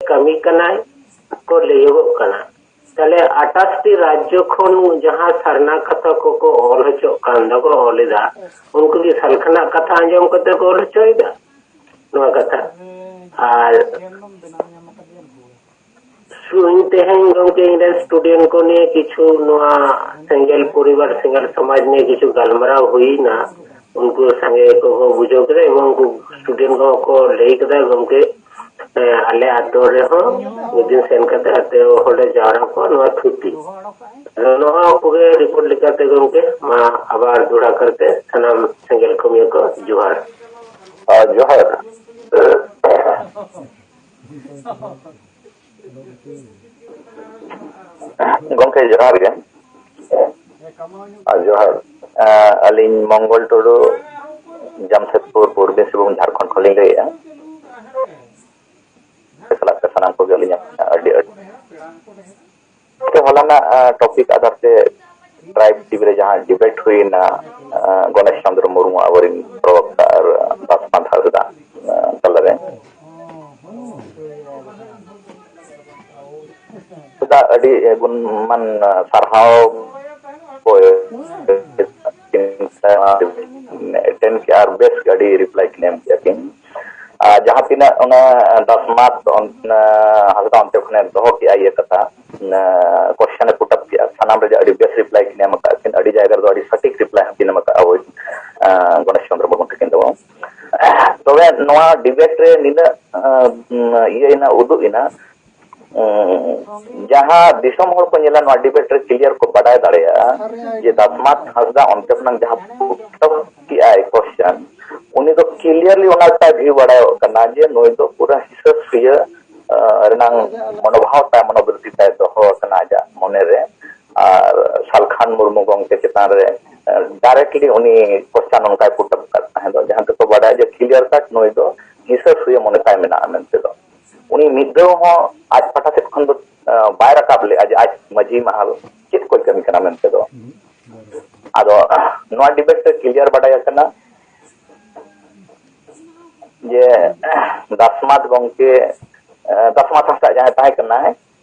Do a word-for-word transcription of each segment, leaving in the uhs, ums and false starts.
ᱠᱟᱹᱢᱤ ᱠᱟᱱᱟᱭ ᱠᱚ ᱞᱟᱹᱭᱚᱜᱚᱜ ᱠᱟᱱᱟ᱾ ᱛᱟᱦᱞᱮ ᱟᱴᱷᱟᱥ ᱴᱤ ᱨᱟᱡᱽᱡᱚ ᱠᱷᱚᱱ ᱡᱟᱦᱟᱸ ᱥᱟᱨᱱᱟ ᱠᱟᱛᱷᱟ ᱠᱚᱠᱚ ᱚᱞ ᱦᱚᱪᱚᱜ ᱠᱟᱱ ᱫᱚᱠᱚ ᱚᱞ ᱮᱫᱟ, ᱩᱱᱠᱩ ᱜᱮ ᱥᱟᱞᱠᱷᱟᱱᱟᱜ ᱠᱟᱛᱷᱟ ᱟᱸᱡᱚᱢ ᱠᱟᱛᱮ ᱠᱚ ᱚᱞ ᱦᱚᱪᱚᱭᱮᱫᱟ ᱱᱚᱣᱟ ᱠᱟᱛᱷᱟ᱾ ᱟᱨ ᱤᱧ ᱛᱮᱦᱮᱧ ᱜᱚᱢᱠᱮ ᱤᱧ ᱨᱮᱱ ᱥᱴᱩᱰᱮᱱᱴ ᱠᱚ ᱱᱤᱭᱮ ᱠᱤᱪᱷᱩ ᱱᱚᱣᱟ ᱥᱮᱸᱜᱮᱞ ᱯᱚᱨᱤᱵᱟᱨ, ᱥᱮᱸᱜᱮᱞ ᱥᱚᱢᱟᱡᱽ ᱱᱤᱭᱮ ᱠᱤᱪᱷᱩ ᱜᱟᱞᱢᱟᱨᱟᱣ ᱦᱩᱭᱱᱟ᱾ ᱩᱱᱠᱩ ᱥᱟᱸᱜᱮ ᱠᱚᱠᱚ ᱵᱩᱡᱷᱟᱹᱣ ᱠᱮᱫᱟ ᱮᱵᱚᱝ ᱩᱱᱠᱩ ᱥᱴᱩᱰᱮᱱᱴ ᱠᱚᱦᱚᱸ ᱠᱚ ᱞᱟᱹᱭ ᱠᱮᱫᱟ, ᱜᱚᱢᱠᱮ, ᱦᱮᱸ, ᱟᱞᱮ ᱟᱛᱳ ᱨᱮᱦᱚᱸ ᱢᱤᱫ ᱫᱤᱱ ᱥᱮᱱ ᱠᱟᱛᱮ ᱟᱛᱳ ᱦᱚᱲ ᱞᱮ ᱡᱟᱣᱨᱟ ᱠᱚᱣᱟ ᱱᱚᱣᱟ ᱛᱷᱩᱛᱤ᱾ ᱟᱫᱚ ᱱᱚᱣᱟ ᱠᱚᱜᱮ ᱨᱤᱯᱳᱨᱴ ᱞᱮᱠᱟᱛᱮ ᱜᱚᱢᱠᱮ, ᱢᱟ ᱟᱵᱟᱨ ᱫᱚᱦᱲᱟ ᱠᱟᱨᱛᱮ ᱥᱟᱱᱟᱢ ᱥᱮᱸᱜᱮᱞ ᱠᱟᱹᱢᱤᱭᱟᱹ ᱠᱚ ᱡᱚᱦᱟᱨ᱾ ᱟᱨ ᱡᱚᱦᱟᱨ᱾ ᱜᱚᱢᱠᱮ, ᱡᱚᱦᱟᱨ ᱜᱮ᱾ ᱟᱨ ᱡᱚᱦᱟᱨ᱾ ᱮᱸ, ᱟᱹᱞᱤᱧ ᱢᱚᱝᱜᱚᱞ ᱴᱩᱰᱩ, ᱡᱟᱢᱥᱮᱫᱽᱯᱩᱨ, ᱯᱩᱨᱵᱤ ᱥᱤᱝᱵᱷᱩᱢ, ᱡᱷᱟᱲᱠᱷᱚᱸᱰ ᱠᱷᱚᱱ ᱞᱤᱧ ᱞᱟᱹᱭᱮᱫᱼᱟ᱾ ᱥᱟᱞᱟᱜ ᱛᱮ ᱥᱟᱱᱟᱢ ᱠᱚᱜᱮ ᱟᱹᱞᱤᱧᱟᱜ ᱟᱹᱰᱤ ᱟᱹᱰᱤ ᱛᱚ, ᱦᱚᱞᱟᱱᱟᱜ, ᱟᱸ, ᱴᱚᱯᱤᱠ ᱟᱫᱷᱟᱨ ᱛᱮ ᱴᱨᱟᱭᱤᱵᱽ ᱴᱤᱵᱷᱤ ᱨᱮ ᱡᱟᱦᱟᱸ ᱰᱤᱵᱮᱴ ᱦᱩᱭᱱᱟ, ᱟᱸ, ᱜᱚᱱᱮᱥ ᱪᱚᱸᱫᱽᱨᱚ ᱢᱩᱨᱢᱩ, ᱟᱵᱚᱨᱮᱱ ᱯᱨᱚᱵᱚᱠᱛᱟ, ᱟᱨ ᱫᱟᱥᱯᱟᱱᱛᱷᱟ ᱦᱟᱸᱥᱫᱟ, ᱟᱸ, ᱛᱟᱞᱟᱨᱮ᱾ ᱪᱮᱫᱟᱜ ᱟᱹᱰᱤ ᱜᱩᱱᱢᱟᱱ ᱥᱟᱨᱦᱟᱣ ᱠᱚ ᱮᱴᱮᱱ ᱠᱮᱜᱼᱟ ᱟᱨ ᱵᱮᱥ ᱜᱮ ᱟᱹᱰᱤ ᱨᱤᱯᱞᱟᱭ ᱠᱤᱱ ᱮᱢ ᱠᱮᱜᱼᱟ ᱠᱤᱱ᱾ ᱟᱨ ᱡᱟᱦᱟᱸ ᱛᱤᱱᱟᱹᱜ ᱚᱱᱟ ᱫᱟᱥᱢᱟᱛ ᱚᱱ-, ᱦᱟᱸᱥᱫᱟ ᱚᱱᱛᱮ ᱠᱷᱚᱱᱮ ᱫᱚᱦᱚ ᱠᱮᱜᱼᱟ ᱤᱭᱟᱹ ᱠᱟᱛᱷᱟ, ᱠᱚᱥᱪᱮᱱ ᱮ ᱯᱩᱴ ᱟᱯ ᱠᱮᱜᱼᱟ, ᱥᱟᱱᱟᱢ ᱨᱮᱜᱮ ᱟᱹᱰᱤ ᱵᱮᱥ ᱨᱤᱯᱞᱟᱭ ᱠᱤᱱ ᱮᱢ ᱟᱠᱟᱫ ᱠᱤᱱ, ᱟᱹᱰᱤ ᱡᱟᱭᱜᱟ ᱨᱮᱫᱚ ᱟᱹᱰᱤ ᱥᱚᱴᱷᱤᱠ ᱨᱤᱯᱞᱟᱭ ᱦᱚᱸ ᱠᱤᱱ ᱮᱢ ᱟᱠᱟᱫᱼᱟ ᱳᱭ, ᱟᱸ, ᱜᱚᱱᱮᱥ ᱪᱚᱸᱫᱽᱨᱚ ᱢᱩᱨᱢᱩ ᱛᱟᱹᱠᱤᱱ ᱫᱚ᱾ ᱛᱚᱵᱮ ᱱᱚᱣᱟ ᱰᱤᱵᱮᱴ ᱨᱮ ᱱᱤᱱᱟᱹᱜ, ᱟᱸ, ᱤᱭᱟᱹ ᱮᱱᱟ, ᱩᱫᱩᱜ ᱮᱱᱟ, ᱩᱸ, ᱡᱟᱦᱟᱸ ᱫᱤᱥᱚᱢ ᱦᱚᱲ ᱠᱚ ᱧᱮᱞᱟ ᱱᱚᱣᱟ ᱰᱤᱵᱮᱴ ᱨᱮ ᱠᱞᱤᱭᱟᱨ ᱠᱚ ᱵᱟᱰᱟᱭ ᱫᱟᱲᱮᱭᱟᱜᱼᱟ ᱡᱮ ᱫᱟᱥᱢᱟᱛ ᱦᱟᱸᱥᱫᱟ ᱚᱱᱛᱮ ᱠᱷᱚᱱᱟᱜ ᱡᱟᱦᱟᱸ ᱯᱩᱴ ᱟᱯ ᱠᱮᱜᱼᱟᱭ ᱠᱚᱥᱪᱮᱱ, ᱩᱱᱤ ᱫᱚ ᱠᱞᱤᱭᱟᱨᱞᱤ ᱚᱱᱟ ᱞᱮᱠᱟᱭ ᱵᱷᱤᱭᱩ ᱵᱟᱲᱟᱭᱚᱜ ᱠᱟᱱᱟ ᱡᱮ ᱱᱩᱭ ᱫᱚ ᱯᱩᱨᱟᱹ ᱦᱤᱥᱟᱹ ᱥᱩᱭᱟᱹ, ᱟᱸ, ᱨᱮᱱᱟᱝ ᱢᱚᱱᱳᱵᱷᱟᱵ ᱛᱟᱭ, ᱢᱚᱱᱳᱵᱨᱤᱛᱤ ᱛᱟᱭ ᱫᱚᱦᱚ ᱟᱠᱟᱱᱟ ᱟᱡᱟᱜ ᱢᱚᱱᱮ ᱨᱮ᱾ ᱟᱨ ᱥᱟᱞᱠᱷᱟᱱ ᱢᱩᱨᱢᱩ ᱜᱚᱢᱠᱮ ᱪᱮᱛᱟᱱ ᱨᱮ, ᱟᱸ, ᱰᱟᱭᱨᱮᱠᱴᱞᱤ ᱩᱱᱤ ᱠᱚᱥᱪᱮᱱ ᱚᱱᱠᱟᱭ ᱯᱩᱴ ᱟᱯ ᱟᱠᱟᱫ ᱛᱟᱦᱮᱸ ᱫᱚ, ᱡᱟᱦᱟᱸ ᱛᱮᱠᱚ ᱵᱟᱰᱟᱭᱟ ᱡᱮ ᱠᱞᱤᱭᱟᱨ ᱠᱟᱴ ᱱᱩᱭ ᱫᱚ ᱦᱤᱥᱟᱹ ᱥᱩᱭᱟᱹ ᱢᱚᱱᱮ ᱛᱟᱭ ᱢᱮᱱᱟᱜᱼᱟ ᱢᱮᱱᱛᱮ ᱫᱚ᱾ ᱩᱱᱤ ᱢᱤᱫ ᱫᱷᱟᱣ ᱦᱚᱸ ᱟᱡ ᱯᱟᱦᱴᱟ ᱥᱮᱫ ᱠᱷᱚᱱ ᱫᱚ, ᱟᱸ, ᱵᱟᱭ ᱨᱟᱠᱟᱵ ᱞᱮᱫᱼᱟ ᱡᱮ ᱟᱡ ᱢᱟᱹᱡᱷᱤ ᱢᱟᱦᱟᱞ ᱪᱮᱫ ᱠᱚᱭ ᱠᱟᱹᱢᱤ ᱠᱟᱱᱟ ᱢᱮᱱᱛᱮ ᱫᱚ᱾ ᱟᱫᱚ ᱱᱚᱣᱟ ᱰᱤᱵᱮᱴ ᱨᱮ ᱠᱞᱤᱭᱟᱨ ᱵᱟᱰᱟᱭ ᱟᱠᱟᱱᱟ ᱡᱮ ᱫᱟᱥᱢᱟᱛ ᱜᱚᱢᱠᱮ ᱫᱟᱥᱢᱟ ᱥᱟᱶᱛᱟ ᱡᱟᱦᱟᱸᱭ ᱛᱟᱦᱮᱸ ᱠᱟᱱᱟᱭ,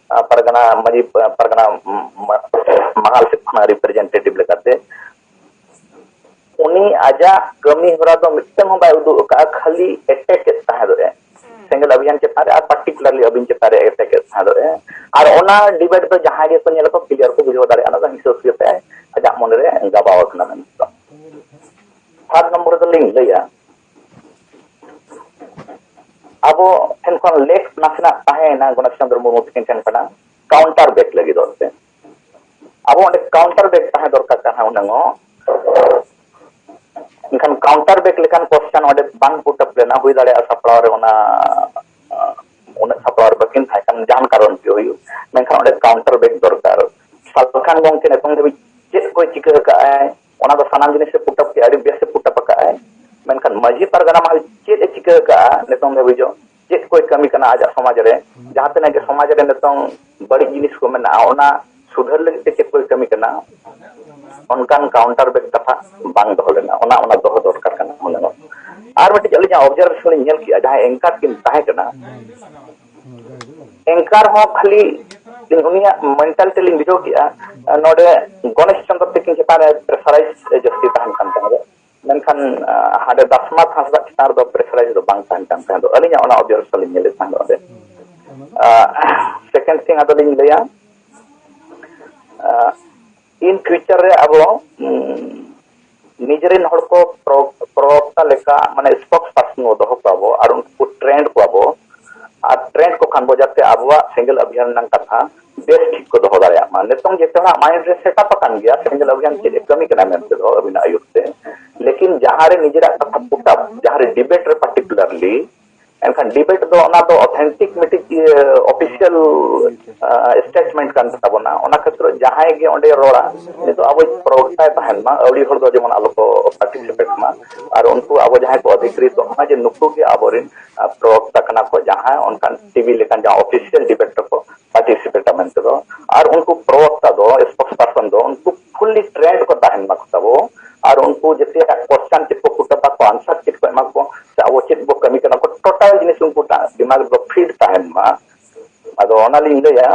ᱯᱟᱨᱜᱟᱱᱟ ᱢᱟᱹᱡᱷᱤ, ᱯᱟᱨᱜᱟᱱᱟ ᱢᱟᱦᱟᱞ ᱥᱮᱫ ᱠᱷᱚᱱᱟᱜ ᱨᱤᱯᱨᱮᱡᱮᱱᱴᱮᱴᱤᱵᱷ ᱞᱮᱠᱟᱛᱮ, ᱩᱱᱤ ᱟᱡᱟᱜ ᱠᱟᱹᱢᱤ ᱦᱚᱨᱟ ᱫᱚ ᱢᱤᱫᱴᱟᱝ ᱦᱚᱸ ᱵᱟᱭ ᱩᱫᱩᱜ ᱟᱠᱟᱫᱼᱟ, ᱠᱷᱟᱹᱞᱤ ᱮᱴᱮᱠ ᱮᱫ ᱛᱟᱦᱮᱸ ᱫᱚ ᱮ᱾ ᱥᱮᱸᱜᱮᱞ ᱚᱵᱷᱤᱭᱟᱱ ᱪᱮᱛᱟᱱ ᱨᱮ ᱟᱨ ᱯᱟᱨᱴᱤᱠᱩᱞᱟᱨᱞᱤ ᱟᱹᱵᱤᱱ ᱪᱮᱛᱟᱱ ᱨᱮ ᱮᱴᱮᱠ ᱮᱫ ᱛᱟᱦᱮᱸ ᱫᱚ ᱮ᱾ ᱟᱨ ᱚᱱᱟ ᱰᱤᱵᱮᱴ ᱫᱚ ᱡᱟᱦᱟᱸᱭ ᱜᱮᱠᱚ ᱧᱮᱞ ᱟᱠᱚ ᱠᱞᱤᱭᱟᱨ ᱠᱚ ᱵᱩᱡᱷᱟᱹᱣ ᱫᱟᱲᱮᱭᱟᱜᱼᱟ, ᱚᱱᱟ ᱫᱚ ᱦᱤᱥᱟᱹ ᱥᱩᱭᱟᱹᱛᱮ ᱟᱡᱟᱜ ᱢᱚᱱᱮᱨᱮ ᱜᱟᱵᱟᱣ ᱟᱠᱟᱱᱟ ᱢᱮᱱᱛᱮ᱾ ᱛᱷᱟᱨᱰ ᱱᱚᱢᱵᱚᱨ ᱨᱮᱫᱚᱞᱤᱧ ᱞᱟᱹᱭᱟ, ᱟᱵᱚ ᱴᱷᱮᱱ ᱠᱷᱚᱱ ᱞᱮᱠ ᱱᱟᱥᱮᱱᱟᱜ ᱛᱟᱦᱮᱸᱭᱮᱱᱟ ᱜᱚᱱᱮᱥ ᱪᱚᱱᱫᱨᱚ ᱢᱩᱨᱢᱩ ᱛᱟᱹᱠᱤᱱ ᱴᱷᱮᱱ ᱠᱷᱚᱱᱟᱜ ᱠᱟᱣᱩᱱᱴᱟᱨ ᱵᱮᱠ ᱞᱟᱹᱜᱤᱫ ᱛᱮ᱾ ᱟᱵᱚ ᱚᱸᱰᱮ ᱠᱟᱣᱩᱱᱴᱟᱨ ᱵᱮᱠ ᱛᱟᱦᱮᱸ ᱫᱚᱨᱠᱟᱨ ᱠᱟᱱᱟ ᱦᱩᱱᱟᱹᱝ ᱚ᱾ ᱮᱱᱠᱷᱟᱱ ᱠᱟᱣᱩᱱᱴᱟᱨ ᱵᱮᱠ ᱞᱮᱠᱟᱱ ᱠᱚᱥᱪᱟᱱ ᱚᱸᱰᱮ ᱵᱟᱝ ᱯᱩᱴ ᱟᱯ ᱞᱮᱱᱟ, ᱦᱩᱭ ᱫᱟᱲᱮᱭᱟᱜᱼᱟ ᱥᱟᱯᱲᱟᱣ ᱨᱮ ᱚᱱᱟ, ᱩᱱᱟᱹᱜ ᱥᱟᱯᱲᱟᱣ ᱨᱮ ᱵᱟᱹᱠᱤᱱ ᱛᱟᱦᱮᱸ ᱠᱟᱱ, ᱡᱟᱦᱟᱱ ᱠᱟᱨᱚᱱ ᱜᱮ ᱦᱩᱭᱩᱜ, ᱢᱮᱱᱠᱷᱟᱱ ᱚᱸᱰᱮ ᱠᱟᱣᱩᱱᱴᱟᱨ ᱵᱮᱠ ᱫᱚᱨᱠᱟᱨ᱾ ᱥᱟᱞᱠᱷᱟᱱ ᱜᱚᱢᱠᱮ ᱱᱤᱛᱚᱝ ᱫᱷᱟᱹᱵᱤᱡ ᱪᱮᱫ ᱠᱚᱭ ᱪᱤᱠᱟᱹ ᱟᱠᱟᱫᱼᱟᱭ, ᱚᱱᱟ ᱫᱚ ᱥᱟᱱᱟᱢ ᱡᱤᱱᱤᱥ ᱮ ᱯᱩᱴ ᱟᱯ ᱠᱮᱫᱼᱟ, ᱟᱹᱰᱤ ᱵᱮᱥ ᱮ ᱯᱩᱴ ᱟᱯ ᱟᱠᱟᱫᱼᱟᱭ᱾ ᱢᱮᱱᱠᱷᱟᱱ ᱢᱟᱹᱡᱷᱤ ᱯᱟᱨᱜᱟᱱᱟ ᱢᱟᱦᱟᱞ ᱪᱮᱫ ᱮ ᱪᱤᱠᱟᱹ ᱟᱠᱟᱫᱼᱟ ᱱᱤᱛᱚᱝ ᱫᱷᱟᱹᱵᱤᱡ, ᱪᱮᱫ ᱠᱚᱭ ᱠᱟᱹᱢᱤ ᱠᱟᱱᱟ ᱟᱡᱟᱜ ᱥᱚᱢᱟᱡᱽ ᱨᱮ, ᱡᱟᱦᱟᱸ ᱛᱤᱱᱟᱹᱜ ᱜᱮ ᱥᱚᱢᱟᱡᱽ ᱨᱮ ᱱᱤᱛᱚᱝ ᱵᱟᱹᱲᱤᱡ ᱡᱤᱱᱤᱥ ᱠᱚ ᱢᱮᱱᱟᱜᱼᱟ, ᱚᱱᱟ ᱥᱩᱫᱷᱟᱹᱨ ᱞᱟᱹᱜᱤᱫ ᱛᱮ ᱪᱮᱫ ᱠᱚᱭ ᱠᱟᱹᱢᱤ ᱠᱟᱱᱟ, ᱚᱱᱠᱟᱱ ᱠᱟᱣᱩᱱᱴᱟᱨ ᱵᱮᱠ ᱠᱟᱛᱷᱟ ᱵᱟᱝ ᱫᱚᱦᱚ ᱞᱮᱱᱟ, ᱚᱱᱟ, ᱚᱱᱟ ᱫᱚᱦᱚ ᱫᱚᱨᱠᱟᱨ ᱠᱟᱱᱟ ᱦᱩᱱᱟᱹᱝ᱾ ᱟᱨ ᱢᱤᱫᱴᱤᱡ ᱟᱹᱞᱤᱧᱟᱜ ᱚᱵᱡᱟᱨᱵᱷᱮᱥᱚᱱ ᱞᱤᱧ ᱧᱮᱞ ᱠᱮᱜᱼᱟ, ᱡᱟᱦᱟᱸᱭ ᱮᱝᱠᱟᱨ ᱠᱤᱱ ᱛᱟᱦᱮᱸ ᱠᱟᱱᱟ, ᱮᱝᱠᱟᱨ ᱦᱚᱸ ᱠᱷᱟᱹᱞᱤ ᱩᱱᱤᱭᱟᱜ ᱢᱮᱱᱴᱟᱞᱤᱴᱤ ᱞᱤᱧ ᱵᱩᱡᱷᱟᱹᱣ ᱠᱮᱜᱼᱟ, ᱱᱚᱰᱮ ᱜᱚᱱᱮᱥ ᱪᱚᱸᱫᱽᱨᱚ ᱛᱟᱹᱠᱤᱱ ᱪᱮᱛᱟᱱ ᱨᱮ ᱯᱨᱮᱥᱟᱨᱟᱭᱤᱡᱽ ᱡᱟᱹᱥᱛᱤ ᱛᱟᱦᱮᱱ ᱠᱟᱱ ᱛᱟᱦᱮᱸᱫ᱾ ᱢᱮᱱᱠᱷᱟᱱ, ᱟᱸ, ᱦᱟᱸᱰᱮ ᱫᱟᱥᱢᱟᱛ ᱦᱟᱸᱥᱫᱟ ᱪᱮᱛᱟᱱ ᱨᱮᱫᱚ ᱯᱨᱮᱥᱟᱨᱟᱭᱤᱡᱽ ᱫᱚ ᱵᱟᱝ ᱛᱟᱦᱮᱱ ᱠᱟᱱ ᱛᱟᱦᱮᱸᱫ᱾ ᱟᱹᱞᱤᱧᱟᱜ ᱚᱱᱟ ᱚᱵᱡᱟᱨᱵᱷᱮᱥᱚᱱ ᱞᱤᱧ ᱧᱮᱞᱮᱫ ᱛᱟᱦᱮᱸᱫ ᱚᱸᱰᱮ᱾ ᱟᱸ, ᱥᱮᱠᱮᱱᱰ ᱛᱷᱤᱝ ᱟᱫᱚᱞᱤᱧ ᱞᱟᱹᱭᱟ, ᱟᱸ, ᱤᱱ ᱯᱷᱤᱭᱩᱪᱟᱨ ᱨᱮ ᱟᱵᱚ, ᱩᱸ, ᱱᱤᱡᱮᱨᱮᱱ ᱦᱚᱲ ᱠᱚ ᱯᱨᱚ-, ᱯᱨᱚᱵᱚᱠᱛᱟ ᱞᱮᱠᱟ, ᱢᱟᱱᱮ, ᱥᱯᱳᱠᱥ ᱯᱟᱨᱥᱚᱱ ᱵᱚ ᱫᱚᱦᱚ ᱠᱚᱣᱟ ᱵᱚ ᱟᱨ ᱩᱱᱠᱩ ᱠᱚ ᱴᱨᱮᱱᱰ ᱠᱚᱣᱟ ᱵᱚ᱾ ᱟᱨ ᱴᱨᱮᱱᱰ ᱠᱚ ᱠᱷᱟᱱ ᱵᱚ ᱡᱟᱛᱮ ᱟᱵᱚᱣᱟᱜ ᱥᱮᱸᱜᱮᱞ ᱚᱵᱷᱤᱭᱟᱱ ᱨᱮᱱᱟᱜ ᱠᱟᱛᱷᱟ ᱵᱮᱥ ᱴᱷᱤᱠ ᱠᱚ ᱫᱚᱦᱚ ᱫᱟᱲᱮᱭᱟᱜ ᱢᱟ᱾ ᱱᱤᱛᱚᱝ ᱡᱮᱛᱮ ᱦᱚᱲᱟᱜ ᱢᱟᱭᱤᱱᱰ ᱨᱮ ᱥᱮᱴᱟᱯ ᱟᱠᱟᱱ ᱜᱮᱭᱟ ᱥᱮᱸᱜᱮᱞ ᱚᱵᱷᱤᱭᱟᱱ ᱪᱮᱫ ᱮ ᱠᱟᱹᱢᱤ ᱠᱟᱱᱟ ᱢᱮᱱᱛᱮ ᱫᱚ ᱟᱹᱵᱤᱱᱟᱜ ᱟᱹᱭᱩᱨ ᱛᱮ, ᱞᱮᱠᱤᱱ ᱡᱟᱦᱟᱸ ᱨᱮ ᱱᱤᱡᱮᱨᱟᱜ ᱠᱟᱛᱷᱟ ᱯᱩᱴᱟᱯ, ᱡᱟᱦᱟᱸ ᱨᱮ ᱰᱤᱵᱮᱴ ᱨᱮ ᱯᱟᱨᱴᱤᱠᱩᱞᱟᱨᱞᱤ, ᱮᱱᱠᱷᱟᱱ ᱰᱤᱵᱮᱴ ᱫᱚ ᱚᱱᱟ ᱫᱚ ᱚᱛᱷᱮᱱᱴᱤᱠ ᱢᱤᱫᱴᱤᱡ ᱤᱭᱟᱹ ᱚᱯᱷᱤᱥᱤᱭᱟᱞ ᱥᱴᱮᱴᱢᱮᱱᱴ ᱠᱟᱱ ᱛᱟᱵᱚᱱᱟ᱾ ᱚᱱᱟ ᱠᱷᱟᱹᱛᱤᱨ ᱡᱟᱦᱟᱸᱭ ᱜᱮ ᱚᱸᱰᱮ ᱨᱚᱲᱟ, ᱩᱱᱤ ᱫᱚ ᱟᱵᱚᱭᱤᱡ ᱯᱨᱚᱵᱚᱠᱛᱟᱭ ᱛᱟᱦᱮᱱ ᱢᱟ, ᱟᱹᱣᱲᱤ ᱦᱚᱲ ᱫᱚ ᱡᱮᱢᱚᱱ ᱟᱞᱚ ᱠᱚ ᱯᱟᱨᱴᱤᱥᱤᱯᱮᱴ ᱢᱟ᱾ ᱟᱨ ᱩᱱᱠᱩ ᱟᱵᱚ ᱡᱟᱦᱟᱸᱭ ᱠᱚ ᱚᱫᱷᱤᱠᱨᱤᱛᱚᱜ ᱢᱟ ᱡᱮ ᱱᱩᱠᱩ ᱜᱮ ᱟᱵᱚᱨᱮᱱ, ᱟᱸ, ᱯᱨᱚᱵᱚᱠᱛᱟ ᱠᱟᱱᱟ ᱠᱚ, ᱡᱟᱦᱟᱸ ᱚᱱᱠᱟᱱ ᱴᱤᱵᱷᱤ ᱞᱮᱠᱟᱱ ᱡᱟᱦᱟᱸ ᱚᱯᱷᱤᱥᱤᱭᱟᱞ ᱰᱤᱵᱮᱴ ᱨᱮᱠᱚ ᱯᱟᱨᱴᱤᱥᱤᱯᱮᱴᱟ ᱢᱮᱱᱛᱮ ᱫᱚ᱾ ᱟᱨ ᱩᱱᱠᱩ ᱯᱨᱚᱵᱚᱠᱛᱟ ᱫᱚ, ᱥᱯᱳᱠᱥ ᱯᱟᱨᱥᱚᱱ ᱫᱚ ᱩᱱᱠᱩ ᱯᱷᱩᱞᱞᱤ ᱴᱨᱮᱱᱰ ᱠᱚ ᱛᱟᱦᱮᱱ ᱢᱟᱠᱚ ᱛᱟᱵᱚ᱾ ᱟᱨ ᱩᱱᱠᱩ ᱡᱮᱛᱮᱭᱟᱜ ᱠᱚᱥᱪᱟᱱ ᱪᱮᱫ ᱠᱚ ᱠᱩᱴᱟᱹ ᱛᱟᱠᱚ, ᱟᱱᱥᱟᱨ ᱪᱮᱫ ᱠᱚ ᱮᱢᱟ ᱠᱚ, ᱥᱮ ᱟᱵᱚ ᱪᱮᱫ ᱵᱚ ᱠᱟᱹᱢᱤ ᱠᱟᱱᱟ ᱠᱚ, ᱴᱳᱴᱟᱞ ᱡᱤᱱᱤᱥ ᱩᱱᱠᱩ ᱴᱟᱜ ᱫᱤᱢᱟᱜᱽ ᱨᱮᱫᱚ ᱯᱷᱤᱴ ᱛᱟᱦᱮᱱ ᱢᱟ᱾ ᱟᱫᱚ ᱚᱱᱟᱞᱤᱧ ᱞᱟᱹᱭᱟ᱾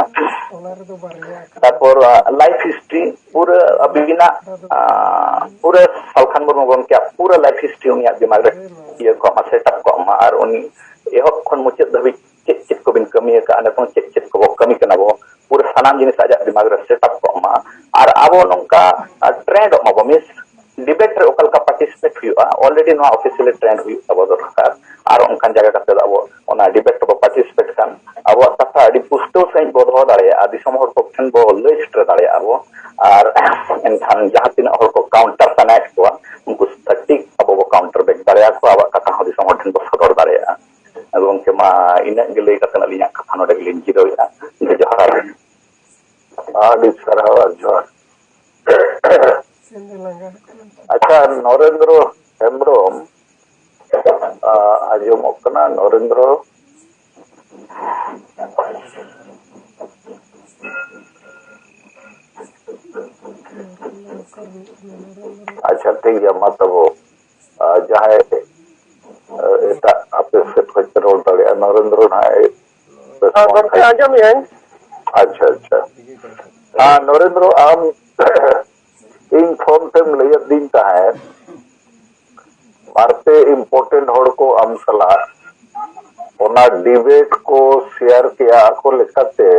ᱛᱟᱨᱯᱚᱨ ᱞᱟᱭᱤᱯᱷ ᱦᱤᱥᱴᱨᱤ ᱯᱩᱨᱟᱹ ᱟᱹᱵᱤᱱᱟᱜ, ᱟᱸ, ᱯᱩᱨᱟᱹ ᱥᱟᱞᱠᱷᱟᱱ ᱢᱩᱨᱢᱩ ᱜᱚᱢᱠᱮᱭᱟᱜ ᱯᱩᱨᱟᱹ ᱞᱟᱭᱤᱯᱷ ᱦᱤᱥᱴᱨᱤ ᱩᱱᱤᱭᱟᱜ ᱫᱤᱢᱟᱜᱽ ᱨᱮ ᱤᱭᱟᱹ ᱠᱚᱜ ᱢᱟ, ᱥᱮᱴᱟᱯ ᱠᱚᱜ ᱢᱟ, ᱟᱨ ᱩᱱᱤ ᱮᱦᱚᱵ ᱠᱷᱚᱱ ᱢᱩᱪᱟᱹᱫ ᱫᱷᱟᱹᱵᱤᱡ ᱪᱮᱫ ᱪᱮᱫ ᱠᱚᱵᱤᱱ ᱠᱟᱹᱢᱤ ᱟᱠᱟᱫᱼᱟ, ᱱᱤᱛᱚᱝ ᱪᱮᱫ ᱪᱮᱫ ᱠᱚᱵᱚ ᱠᱟᱹᱢᱤ ᱠᱟᱱᱟ ᱵᱚ, ᱯᱩᱨᱟᱹ ᱥᱟᱱᱟᱢ ᱡᱤᱱᱤᱥ ᱟᱡᱟᱜ ᱫᱤᱢᱟᱜᱽ ᱨᱮ ᱥᱮᱴᱟᱯ ᱠᱚᱜ ᱢᱟ᱾ ᱟᱨ ᱟᱵᱚ ᱱᱚᱝᱠᱟ, ᱟᱸ, ᱴᱨᱮᱱᱰᱚᱜ ᱢᱟᱵᱚ, ᱢᱤᱱᱥ ᱰᱤᱵᱮᱴ ᱨᱮ ᱚᱠᱟ ᱞᱮᱠᱟ ᱯᱟᱨᱴᱤᱥᱤᱯᱮᱴ ᱦᱩᱭᱩᱜᱼᱟ, ᱚᱞᱨᱮᱰᱤ ᱱᱚᱣᱟ ᱚᱯᱷᱤᱥᱤᱭᱟᱞᱤ ᱴᱨᱮᱱᱰ ᱦᱩᱭᱩᱜ ᱛᱟᱵᱚ ᱫᱚᱨᱠᱟᱨ᱾ ᱟᱨ ᱚᱱᱠᱟᱱ ᱡᱟᱭᱜᱟ ᱠᱟᱛᱮ ᱫᱚ ᱟᱵᱚ ᱚᱱᱟ ᱰᱤᱵᱮᱴ ᱨᱮᱵᱚ ᱯᱟᱨᱴᱤᱥᱤᱯᱮᱴ ᱠᱷᱟᱱ ᱟᱵᱚᱣᱟᱜ ᱠᱟᱛᱷᱟ ᱟᱹᱰᱤ ᱯᱩᱥᱴᱟᱹᱣ ᱥᱟᱺᱦᱤᱡ ᱵᱚ ᱫᱚᱦᱚ ᱫᱟᱲᱮᱭᱟᱜᱼᱟ, ᱫᱤᱥᱚᱢ ᱦᱚᱲ ᱠᱚ ᱴᱷᱮᱱ ᱵᱚ ᱞᱟᱹᱭ ᱥᱮᱴᱮᱨ ᱫᱟᱲᱮᱭᱟᱜᱼᱟ ᱵᱚ᱾ ᱟᱨ ᱮᱱᱠᱷᱟᱱ ᱡᱟᱦᱟᱸ ᱛᱤᱱᱟᱹᱜ ᱦᱚᱲ ᱠᱚ ᱠᱟᱣᱩᱱᱴᱟᱨ ᱥᱟᱱᱟᱭᱮᱫ ᱠᱚᱣᱟ, ᱩᱱᱠᱩ ᱥᱚᱴᱷᱤᱠ ᱟᱵᱚ ᱵᱚ ᱠᱟᱣᱩᱱᱴᱟᱨ ᱵᱮᱠ ᱫᱟᱲᱮᱭᱟᱠᱚᱣᱟ, ᱟᱵᱚᱣᱟᱜ ᱠᱟᱛᱷᱟ ᱦᱚᱸ ᱫᱤᱥᱚᱢ ᱦᱚᱲ ᱴᱷᱮᱱ ᱵᱚ ᱥᱚᱫᱚᱨ ᱫᱟᱲᱮᱭᱟᱜᱼᱟ᱾ ᱜᱚᱢᱠᱮ, ᱢᱟ ᱤᱱᱟᱹᱜ ᱜᱮ ᱞᱟᱹᱭ ᱠᱟᱛᱮ ᱟᱹᱞᱤᱧᱟᱜ ᱠᱟᱛᱷᱟ ᱱᱚᱰᱮ ᱜᱮᱞᱤᱧ ᱡᱤᱨᱟᱹᱣᱮᱫᱼᱟ᱾ ᱡᱚᱦᱟᱨ᱾ ᱟᱹᱰᱤ ᱥᱟᱨᱦᱟᱣ ᱟᱨ ᱡᱚᱦᱟᱨ᱾ ᱟᱪᱪᱷᱟ, ᱱᱚᱨᱮᱱᱫᱨᱚ ᱦᱮᱢᱵᱨᱚᱢ, ᱟ, ᱟᱸᱡᱚᱢᱚᱜ ᱠᱟᱱᱟ ᱱᱚᱨᱮᱱᱫᱨᱚ? ᱟᱪᱪᱷᱟ, ᱴᱷᱤᱠ ᱜᱮᱭᱟ, ᱢᱟ ᱛᱚᱵᱮ, ᱟ, ᱡᱟᱦᱟᱸᱭ, ᱟ, ᱮᱴᱟᱜ ᱟᱯᱮ ᱥᱮᱫ ᱠᱷᱚᱱ ᱯᱮ ᱨᱚᱲ ᱫᱟᱲᱮᱭᱟᱜᱼᱟ, ᱱᱚᱨᱮᱱᱫᱨᱚ ᱱᱟᱦᱟᱜ ᱮ ᱦᱮᱸ, ᱜᱚᱢᱠᱮ, ᱟᱸᱡᱚᱢᱮᱜᱼᱟᱹᱧ᱾ ᱟᱪᱪᱷᱟ, ᱟᱪᱪᱷᱟ᱾ ᱦᱮᱸ, ᱱᱚᱨᱮᱱᱫᱨᱚ, ᱟᱢ ᱤᱧ ᱯᱷᱳᱱ ᱛᱮᱢ ᱞᱟᱹᱭᱟᱫᱤᱧ ᱛᱟᱦᱮᱸᱫ, ᱵᱟᱨᱯᱮ important ᱦᱚᱲ ᱠᱚ ᱟᱢ ᱥᱟᱞᱟᱜ ᱚᱱᱟ ᱰᱤᱵᱮᱴ ᱠᱚ ᱥᱮᱭᱟᱨ ᱠᱮᱜᱼᱟ ᱟᱠᱚ ᱞᱮᱠᱟᱛᱮ᱾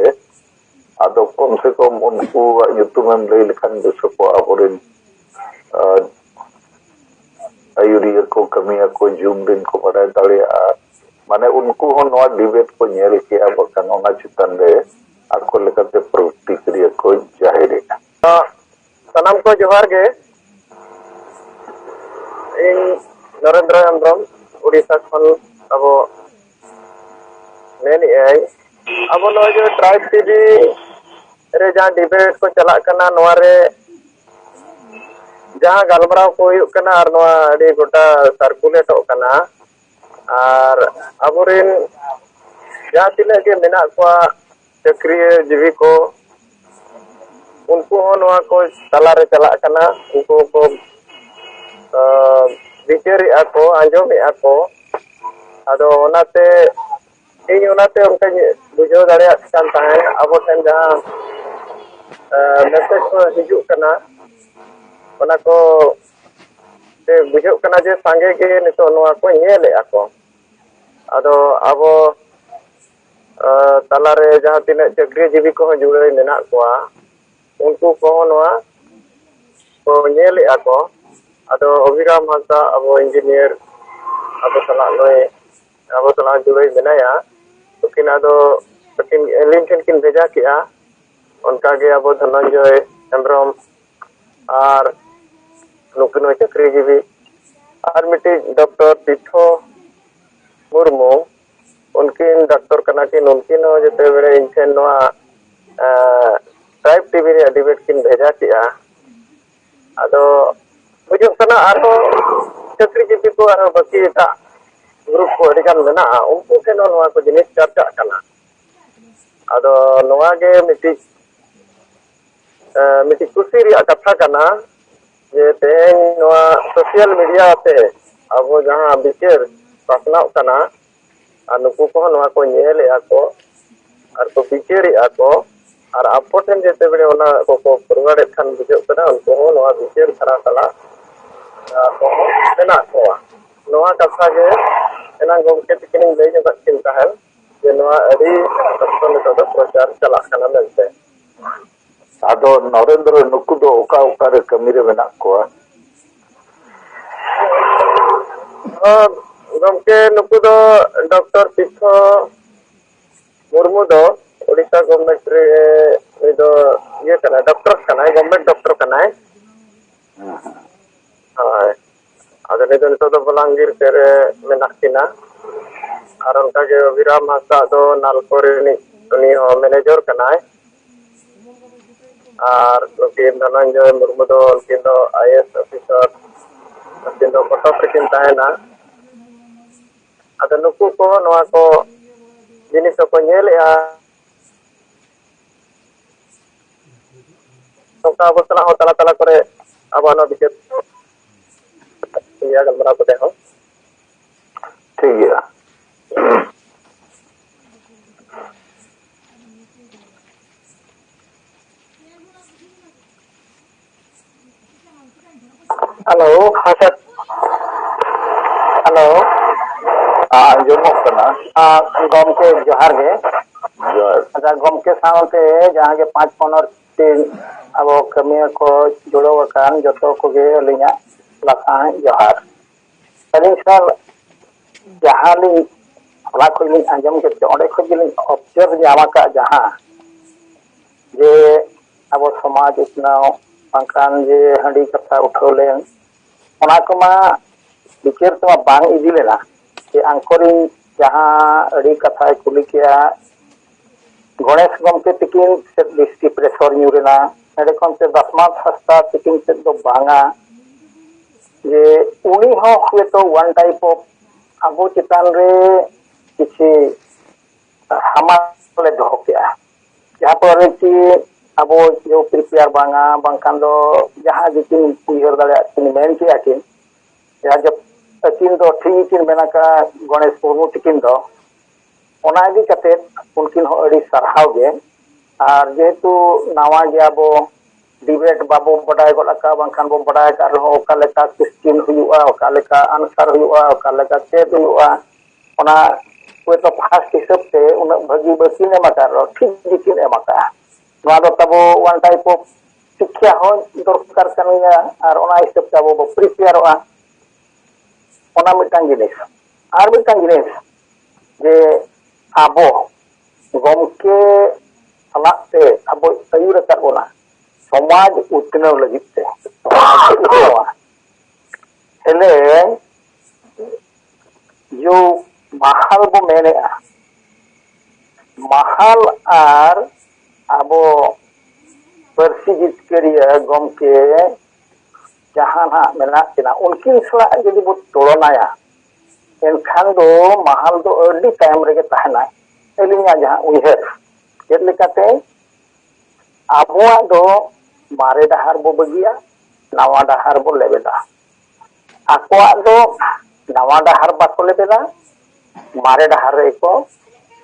ᱟᱫᱚ ᱠᱚᱢ ᱥᱮ ᱠᱚᱢ ᱩᱱᱠᱩᱣᱟᱜ ᱧᱩᱛᱩᱢᱮᱢ ᱞᱟᱹᱭ ᱞᱮᱠᱷᱟᱱ ᱵᱮᱥᱚᱜᱼᱟ, ᱟᱵᱚᱨᱮᱱ, ᱟᱨ ᱟᱹᱭᱩᱨᱤᱭᱟᱹ ᱠᱚ, ᱠᱟᱹᱢᱤᱭᱟᱹ ᱠᱚ, ᱡᱩᱢ ᱨᱮᱱ ᱠᱚ ᱵᱟᱰᱟᱭ ᱫᱟᱲᱮᱭᱟᱜᱼᱟ᱾ ᱢᱟᱱᱮ ᱩᱱᱠᱩ ᱦᱚᱸ ᱱᱚᱣᱟ ᱰᱤᱵᱮᱴ ᱠᱚ ᱧᱮᱞ ᱠᱮᱜᱼᱟ, ᱵᱟᱠᱷᱟᱱ ᱚᱱᱟ ᱪᱮᱛᱟᱱ ᱨᱮ ᱟᱠᱚ ᱞᱮᱠᱟᱛᱮ ᱯᱨᱚᱛᱤᱠᱨᱤᱭᱟ ᱠᱚ ᱡᱟᱹᱦᱤᱨᱮᱜᱼᱟ᱾ ᱥᱟᱱᱟᱢ ᱠᱚ ᱡᱚᱦᱟᱨ ᱜᱮ᱾ ᱤᱧ ᱱᱚᱨᱮᱱᱫᱨᱚ ᱦᱮᱢᱵᱨᱚᱢ, ᱩᱲᱤᱥᱥᱟ ᱠᱷᱚᱱ ᱟᱵᱚ ᱢᱮᱱᱮᱜᱼᱟᱹᱧ, ᱟᱵᱚ ᱱᱚᱜᱼᱚᱭ ᱡᱮ ᱴᱨᱟᱭᱤᱵᱽ ᱴᱤᱵᱷᱤ ᱨᱮ ᱡᱟᱦᱟᱸ ᱰᱤᱵᱮᱴ ᱠᱚ ᱪᱟᱞᱟᱜ ᱠᱟᱱᱟ, ᱱᱚᱣᱟ ᱨᱮ ᱡᱟᱦᱟᱸ ᱜᱟᱞᱢᱟᱨᱟᱣ ᱠᱚ ᱦᱩᱭᱩᱜ ᱠᱟᱱᱟ ᱟᱨ ᱱᱚᱣᱟ ᱟᱹᱰᱤ ᱜᱚᱴᱟ ᱥᱟᱨᱠᱩᱞᱮᱴᱚᱜ ᱠᱟᱱᱟ, ᱟᱨ ᱟᱵᱚᱨᱮᱱ ᱡᱟᱦᱟᱸ ᱛᱤᱱᱟᱹᱜ ᱜᱮ ᱢᱮᱱᱟᱜ ᱠᱚᱣᱟ ᱪᱟᱹᱠᱨᱤ ᱡᱤᱵᱤ ᱠᱚ, ᱩᱱᱠᱩ ᱦᱚᱸ ᱱᱚᱣᱟ ᱠᱚ ᱛᱟᱞᱟᱨᱮ ᱪᱟᱞᱟᱜ ᱠᱟᱱᱟ, ᱩᱱᱠᱩ ᱦᱚᱸᱠᱚ, ᱟᱸ, ᱵᱤᱪᱟᱹᱨᱮᱜᱼᱟ ᱠᱚ, ᱟᱸᱡᱚᱢᱮᱜᱼᱟ ᱠᱚ᱾ ᱟᱫᱚ ᱚᱱᱟᱛᱮ ᱤᱧ ᱚᱱᱟᱛᱮ ᱚᱱᱠᱟᱧ ᱵᱩᱡᱷᱟᱹᱣ ᱫᱟᱲᱮᱭᱟᱜ ᱠᱟᱱ ᱛᱟᱦᱮᱸᱫ, ᱟᱵᱚ ᱴᱷᱮᱱ ᱡᱟᱦᱟᱸ ᱢᱮᱥᱮᱡᱽ ᱠᱚ ᱦᱤᱡᱩᱜ ᱠᱟᱱᱟ, ᱚᱱᱟ ᱠᱚ ᱛᱮ ᱵᱩᱡᱷᱟᱹᱜ ᱠᱟᱱᱟ ᱡᱮ ᱥᱟᱸᱜᱮ ᱜᱮ ᱱᱤᱛᱚᱜ ᱱᱚᱣᱟ ᱠᱚ ᱧᱮᱞᱮᱫᱼᱟ ᱠᱚ᱾ ᱟᱫᱚ ᱟᱵᱚ ᱛᱟᱞᱟᱨᱮ ᱡᱟᱦᱟᱸ ᱛᱤᱱᱟᱹᱜ ᱪᱟᱹᱠᱨᱤ ᱡᱤᱵᱤ ᱠᱚᱦᱚᱸ ᱡᱩᱲᱟᱹᱭ ᱢᱮᱱᱟᱜ ᱠᱚᱣᱟ, ᱩᱱᱠᱩ ᱠᱚᱦᱚᱸ ᱱᱚᱣᱟ ᱠᱚ ᱧᱮᱞᱮᱫᱼᱟ ᱠᱚ᱾ ᱟᱫᱚ ᱚᱵᱷᱤᱨᱟᱢ ᱦᱟᱸᱥᱫᱟ, ᱟᱵᱚ ᱤᱧᱡᱤᱱᱤᱭᱟᱨ, ᱟᱵᱚ ᱥᱟᱞᱟᱜ ᱱᱩᱭ ᱟᱵᱚ ᱥᱟᱞᱟᱜ ᱡᱩᱲᱟᱹᱭ ᱢᱮᱱᱟᱭᱟ, ᱱᱩᱠᱤᱱ ᱟᱫᱚ ᱟᱹᱠᱤᱱ ᱟᱹᱞᱤᱧ ᱴᱷᱮᱱ ᱠᱤᱱ ᱵᱷᱮᱡᱟ ᱠᱮᱜᱼᱟ᱾ ᱚᱱᱠᱟᱜᱮ ᱟᱵᱚ ᱫᱷᱚᱱᱚᱱᱡᱚᱭ ᱦᱮᱢᱵᱨᱚᱢ ᱟᱨ ᱱᱩᱠᱤᱱ ᱦᱚᱸ ᱪᱟᱹᱠᱨᱤ ᱡᱤᱵᱤ, ᱟᱨ ᱢᱤᱫᱴᱤᱡ ᱰᱚᱠᱴᱚᱨ ᱛᱤᱨᱛᱷᱚ ᱢᱩᱨᱢᱩ, ᱩᱱᱠᱤᱱ ᱰᱟᱠᱛᱚᱨ ᱠᱟᱱᱟ ᱠᱤᱱ, ᱩᱱᱠᱤᱱ ᱦᱚᱸ ᱡᱮᱛᱮ ᱵᱮᱲᱮ ᱤᱧ ᱴᱷᱮᱱ ᱱᱚᱣᱟ ᱴᱨᱟᱭᱤᱵᱽ ᱴᱤᱵᱷᱤ ᱨᱮᱭᱟᱜ ᱰᱤᱵᱮᱴ ᱠᱤᱱ ᱵᱷᱮᱡᱟ ᱠᱮᱜᱼᱟ᱾ ᱟᱫᱚ ᱵᱩᱡᱷᱟᱹᱜ ᱠᱟᱱᱟ ᱟᱨᱦᱚᱸ ᱪᱟᱹᱠᱨᱤ ᱡᱤᱵᱤ ᱠᱚ ᱟᱨᱦᱚᱸ ᱵᱟᱹᱠᱤ ᱮᱴᱟᱜ ᱜᱨᱩᱯ ᱠᱚ ᱟᱹᱰᱤ ᱜᱟᱱ ᱢᱮᱱᱟᱜᱼᱟ, ᱩᱱᱠᱩ ᱴᱷᱮᱱ ᱦᱚᱸ ᱱᱚᱣᱟ ᱠᱚ ᱡᱤᱱᱤᱥ ᱪᱟᱨᱪᱟᱜ ᱠᱟᱱᱟ᱾ ᱟᱫᱚ ᱱᱚᱣᱟ ᱜᱮ ᱢᱤᱫᱴᱤᱡ ᱢᱤᱫᱴᱤᱡ ᱠᱩᱥᱤ ᱨᱮᱭᱟᱜ ᱠᱟᱛᱷᱟ ᱠᱟᱱᱟ ᱡᱮ ᱛᱮᱦᱮᱧ ᱱᱚᱣᱟ ᱥᱳᱥᱟᱞ ᱢᱤᱰᱤᱭᱟ ᱛᱮ ᱟᱵᱚ ᱡᱟᱦᱟᱸ ᱵᱤᱪᱟᱹᱨ ᱯᱟᱥᱱᱟᱣ ᱠᱟᱱᱟ, ᱟᱨ ᱱᱩᱠᱩ ᱠᱚᱦᱚᱸ ᱱᱚᱣᱟ ᱠᱚ ᱧᱮᱞᱮᱫᱼᱟ ᱠᱚ ᱟᱨ ᱠᱚ ᱵᱤᱪᱟᱹᱨᱮᱫᱼᱟ ᱠᱚ, ᱟᱨ ᱟᱵᱚ ᱴᱷᱮᱱ ᱡᱮᱛᱮ ᱵᱮᱲᱮ ᱚᱱᱟ ᱠᱚᱠᱚ ᱯᱷᱚᱨᱣᱟᱨᱰ ᱮᱫ ᱠᱷᱟᱱ ᱵᱩᱡᱷᱟᱹᱜ ᱠᱟᱱᱟ ᱩᱱᱠᱩ ᱦᱚᱸ ᱱᱚᱣᱟ ᱵᱤᱪᱟᱹᱨ ᱫᱷᱟᱨᱟ ᱥᱟᱞᱟᱜ ᱟᱠᱚ ᱦᱚᱸ ᱢᱮᱱᱟᱜ ᱠᱚᱣᱟ᱾ ᱱᱚᱣᱟ ᱠᱟᱛᱷᱟ ᱜᱮ ᱮᱱᱟᱝ ᱜᱚᱢᱠᱮ ᱛᱤᱠᱤᱱᱤᱧ ᱞᱟᱹᱭ ᱧᱚᱜ ᱠᱤᱱ ᱛᱟᱦᱮᱸᱱ ᱡᱮ ᱱᱚᱣᱟ ᱟᱹᱰᱤ ᱥᱚᱠᱛᱚ ᱱᱤᱛᱚᱜ ᱫᱚ ᱯᱨᱚᱪᱟᱨ ᱪᱟᱞᱟᱜ ᱠᱟᱱᱟ ᱢᱮᱱᱛᱮ᱾ ᱟᱫᱚ ᱱᱚᱨᱮᱱᱫᱨᱚ, ᱱᱩᱠᱩ ᱫᱚ ᱚᱠᱟ ᱚᱠᱟᱨᱮ ᱠᱟᱹᱢᱤ ᱨᱮ ᱢᱮᱱᱟᱜ ᱠᱚᱣᱟ? ᱦᱚᱸ, ᱜᱚᱢᱠᱮ, ᱱᱩᱠᱩ ᱫᱚ ᱰᱚᱠᱴᱚᱨ ᱛᱤᱨᱛᱷᱚ ᱢᱩᱨᱢᱩ ᱫᱚ ᱳᱰᱤᱥᱟ ᱜᱚᱵᱷᱢᱮᱱᱴ ᱨᱮ ᱩᱱᱤ ᱫᱚ ᱤᱭᱟᱹ ᱠᱟᱱᱟᱭ, ᱰᱚᱠᱴᱚᱨ ᱠᱟᱱᱟᱭ, ᱜᱚᱵᱷᱢᱮᱱᱴ ᱰᱚᱠᱴᱚᱨ ᱠᱟᱱᱟᱭ᱾ ᱦᱳᱭ᱾ ᱟᱫᱚ ᱱᱤᱛ ᱫᱚ, ᱱᱤᱛᱚᱜ ᱫᱚ ᱵᱚᱞᱟᱝᱜᱤᱨ ᱥᱮᱫ ᱨᱮ ᱢᱮᱱᱟᱜ ᱠᱤᱱᱟ᱾ ᱟᱨ ᱚᱱᱠᱟᱜᱮ ᱚᱵᱷᱤᱨᱟᱢ ᱦᱟᱸᱥᱫᱟ ᱫᱚ ᱱᱟᱞᱠᱳ ᱨᱤᱱᱤᱡ, ᱩᱱᱤ ᱦᱚᱸ ᱢᱮᱱᱮᱡᱚᱨ ᱠᱟᱱᱟᱭ᱾ ᱟᱨ ᱱᱩᱠᱤᱱ ᱫᱷᱚᱱᱚᱱᱡᱚᱭ ᱢᱩᱨᱢᱩ ᱫᱚ, ᱩᱱᱠᱤᱱ ᱫᱚ ᱟᱭ ᱮ ᱮᱥ ᱚᱯᱷᱤᱥᱟᱨ, ᱩᱱᱠᱤᱱ ᱫᱚ ᱠᱚᱴᱚᱠ ᱨᱮᱠᱤᱱ ᱛᱟᱦᱮᱱᱟ᱾ ᱟᱫᱚ ᱱᱩᱠᱩ ᱠᱚ ᱱᱚᱣᱟ ᱠᱚ ᱡᱤᱱᱤᱥ ᱦᱚᱸᱠᱚ ᱧᱮᱞᱮᱜᱼᱟ᱾ ᱱᱚᱝᱠᱟ ᱟᱵᱚ ᱥᱟᱞᱟᱜ ᱦᱚᱸ ᱛᱟᱞᱟ ᱛᱟᱞᱟ ᱠᱚᱨᱮ ᱟᱵᱚᱣᱟᱜ ᱱᱚᱣᱟ ᱵᱤᱪᱟᱹᱨ ᱜᱮᱭᱟ, ᱜᱟᱞᱢᱟᱨᱟᱣ ᱠᱟᱛᱮ ᱦᱚᱸ᱾ ᱴᱷᱤᱠ ᱜᱮᱭᱟ᱾ ᱦᱮᱸ ᱥᱟᱨ᱾ ᱦᱮᱞᱳ᱾ ᱟᱸᱡᱚᱢᱚᱜ ᱠᱟᱱᱟ᱾ ᱜᱚᱢᱠᱮ ᱡᱚᱦᱟᱨ ᱜᱮ᱾ ᱡᱚᱦᱟᱨ᱾ ᱟᱪᱪᱷᱟ, ᱜᱚᱢᱠᱮ ᱥᱟᱶᱛᱮ ᱡᱟᱦᱟᱸ ᱜᱮ ᱯᱟᱸᱪ ᱯᱚᱱᱨᱚ ᱴᱤ ᱟᱵᱚ ᱠᱟᱹᱢᱤᱭᱟᱹ ᱠᱚ ᱡᱩᱲᱟᱹᱣ ᱟᱠᱟᱱ ᱡᱚᱛᱚ ᱠᱚᱜᱮ ᱟᱹᱞᱤᱧᱟᱜ ᱞᱟᱥᱟᱱ ᱡᱚᱦᱟᱨ᱾ ᱟᱹᱞᱤᱧ ᱥᱟᱨ, ᱡᱟᱦᱟᱸ ᱞᱤᱧ ᱦᱚᱞᱟ ᱠᱷᱚᱱ ᱞᱤᱧ ᱟᱸᱡᱚᱢ ᱠᱮᱫ ᱛᱮ, ᱚᱸᱰᱮ ᱠᱷᱚᱱ ᱜᱮᱞᱤᱧ ᱚᱵᱡᱟᱨᱵᱷ ᱧᱟᱢ ᱟᱠᱟᱫ, ᱡᱟᱦᱟᱸ ᱡᱮ ᱟᱵᱚ ᱥᱚᱢᱟᱡᱽ ᱩᱛᱱᱟᱹᱣ ᱵᱟᱝᱠᱷᱟᱱ ᱡᱮ ᱦᱟᱺᱰᱤ ᱠᱟᱛᱷᱟ ᱩᱴᱷᱟᱹᱣ ᱞᱮᱱ, ᱚᱱᱟ ᱠᱚᱢᱟ ᱵᱤᱪᱟᱹᱨ ᱛᱮᱢᱟ ᱵᱟᱝ ᱤᱫᱤ ᱞᱮᱱᱟ᱾ ᱡᱮ ᱟᱝᱠᱚᱨᱤᱧ ᱡᱟᱦᱟᱸ ᱟᱹᱰᱤ ᱠᱟᱛᱷᱟᱭ ᱠᱩᱞᱤ ᱠᱮᱜᱼᱟ, ᱜᱚᱬᱮᱥ ᱜᱚᱢᱠᱮ ᱛᱤᱠᱤᱱ ᱥᱮᱫ ᱵᱤᱥᱴᱤ ᱯᱨᱮᱥᱚᱨ ᱧᱩᱨ ᱮᱱᱟ, ᱮᱸᱰᱮ ᱠᱷᱚᱱ ᱛᱮ ᱫᱟᱥᱢᱟᱛ ᱦᱟᱸᱥᱫᱟ ᱛᱤᱠᱤᱱ ᱥᱮᱫ ᱫᱚ ᱵᱟᱝᱟ, ᱡᱮ ᱩᱱᱤ ᱦᱚᱸ ᱦᱚᱭᱛᱳ one type of ᱟᱵᱚ ᱪᱮᱛᱟᱱ ᱨᱮ ᱠᱤᱪᱷᱤ ᱦᱟᱢᱟᱞ ᱮ ᱫᱚᱦᱚ ᱠᱮᱜᱼᱟ᱾ ᱡᱟᱦᱟᱸ ᱯᱚᱨᱮ ᱠᱤ ᱟᱵᱚ ᱡᱮ ᱯᱨᱤᱯᱮᱭᱟᱨ ᱵᱟᱝᱟ, ᱵᱟᱝᱠᱷᱟᱱ ᱫᱚ ᱡᱟᱦᱟᱸ ᱜᱮᱠᱤᱱ ᱩᱭᱦᱟᱹᱨ ᱫᱟᱲᱮᱭᱟᱜ ᱠᱤᱱ ᱢᱮᱱ ᱠᱮᱜᱼᱟ ᱠᱤᱱ, ᱡᱟᱦᱟᱸ ᱡᱚ ᱟᱹᱠᱤᱱ ᱫᱚ ᱴᱷᱤᱠ ᱜᱮᱠᱤᱱ ᱢᱮᱱ ᱟᱠᱟᱫ ᱜᱚᱬᱮᱥ ᱢᱩᱨᱢᱩ ᱛᱤᱠᱤᱱ ᱫᱚ᱾ ᱚᱱᱟ ᱤᱫᱤ ᱠᱟᱛᱮ ᱩᱱᱠᱤᱱ ᱦᱚᱸ ᱟᱹᱰᱤ ᱥᱟᱨᱦᱟᱣ ᱜᱮ᱾ ᱟᱨ ᱡᱮᱦᱮᱛᱩ ᱱᱟᱣᱟ ᱜᱮᱭᱟ ᱵᱚ, ᱰᱤᱵᱮᱴ ᱵᱟᱵᱚ ᱵᱟᱰᱟᱭ ᱜᱚᱫ ᱟᱠᱟᱫ, ᱵᱟᱝᱠᱷᱟᱱ ᱵᱚ ᱵᱟᱰᱟᱭ ᱟᱠᱟᱫ ᱨᱮᱦᱚᱸ ᱚᱠᱟ ᱞᱮᱠᱟ ᱠᱚᱥᱪᱮᱱ ᱦᱩᱭᱩᱜᱼᱟ, ᱚᱠᱟ ᱞᱮᱠᱟ ᱟᱱᱥᱟᱨ ᱦᱩᱭᱩᱜᱼᱟ, ᱚᱠᱟ ᱞᱮᱠᱟ ᱪᱮᱫ ᱦᱩᱭᱩᱜᱼᱟ, ᱚᱱᱟ ᱠᱚᱫᱚ ᱯᱷᱟᱥᱴ ᱦᱤᱥᱟᱹᱵ ᱛᱮ ᱩᱱᱟᱹᱜ ᱵᱷᱟᱹᱜᱤ ᱵᱟᱹᱠᱤᱱ ᱮᱢ ᱟᱠᱟᱫ ᱨᱮᱦᱚᱸ ᱴᱷᱤᱠ ᱜᱮᱠᱤᱱ ᱮᱢ ᱟᱠᱟᱫᱼᱟ᱾ ᱱᱚᱣᱟ ᱫᱚ ᱛᱟᱵᱚ one type of ᱥᱤᱠᱠᱷᱟ ᱦᱚᱸ ᱫᱚᱨᱠᱟᱨ ᱠᱟᱱ ᱜᱮᱭᱟ, ᱟᱨ ᱚᱱᱟ ᱦᱤᱥᱟᱹᱵ ᱛᱮ ᱟᱵᱚ ᱵᱚ ᱯᱨᱤᱯᱮᱭᱟᱨᱚᱜᱼᱟ᱾ ᱚᱱᱟ ᱢᱤᱫᱴᱟᱝ ᱡᱤᱱᱤᱥ᱾ ᱟᱨ ᱢᱤᱫᱴᱟᱝ ᱡᱤᱱᱤᱥ ᱡᱮ ᱟᱵᱚ ᱜᱚᱢᱠᱮ ᱥᱟᱞᱟᱜ ᱛᱮ ᱟᱵᱚ ᱟᱹᱭᱩᱨ ᱟᱠᱟᱫ ᱵᱚᱱᱟ ᱥᱚᱢᱟᱡᱽ ᱩᱛᱱᱟᱹᱣ ᱞᱟᱹᱜᱤᱫ ᱛᱮ᱾ ᱥᱚᱢᱟᱡᱽ ᱩᱛᱱᱟᱹᱣᱟ᱾ ᱛᱮᱞᱮ ᱡᱚ ᱢᱟᱦᱟᱞ ᱵᱚ ᱢᱮᱱᱮᱜᱼᱟ, ᱢᱟᱦᱟᱞ ᱟᱨ ᱟᱵᱚ ᱯᱟᱹᱨᱥᱤ ᱡᱤᱛᱠᱟᱹᱨᱤᱭᱟᱹ ᱜᱚᱢᱠᱮ ᱡᱟᱦᱟᱸ ᱱᱟᱜ ᱢᱮᱱᱟᱜ ᱠᱤᱱᱟ, ᱩᱱᱠᱤᱱ ᱥᱟᱞᱟᱜ ᱡᱩᱫᱤ ᱵᱚ ᱛᱩᱞᱚᱱᱟᱭᱟ, ᱮᱱᱠᱷᱟᱱ ᱫᱚ ᱢᱟᱦᱟᱞ ᱫᱚ ᱟᱹᱰᱤ ᱛᱟᱭᱚᱢ ᱨᱮᱜᱮ ᱛᱟᱦᱮᱱᱟ᱾ ᱟᱹᱞᱤᱧᱟᱜ ᱡᱟᱦᱟᱸ ᱩᱭᱦᱟᱹᱨ, ᱪᱮᱫ ᱞᱮᱠᱟᱛᱮ ᱟᱵᱚᱣᱟᱜ ᱫᱚ ᱢᱟᱨᱮ ᱰᱟᱦᱟᱨ ᱵᱚ ᱵᱟᱹᱜᱤᱭᱟ, ᱱᱟᱣᱟ ᱰᱟᱦᱟᱨ ᱵᱚ ᱞᱮᱵᱮᱫᱟ᱾ ᱟᱠᱚᱣᱟᱜ ᱫᱚ ᱱᱟᱣᱟ ᱰᱟᱦᱟᱨ ᱵᱟᱠᱚ ᱞᱮᱵᱮᱫᱟ, ᱢᱟᱨᱮ ᱰᱟᱦᱟᱨ ᱨᱮᱜᱮ ᱠᱚ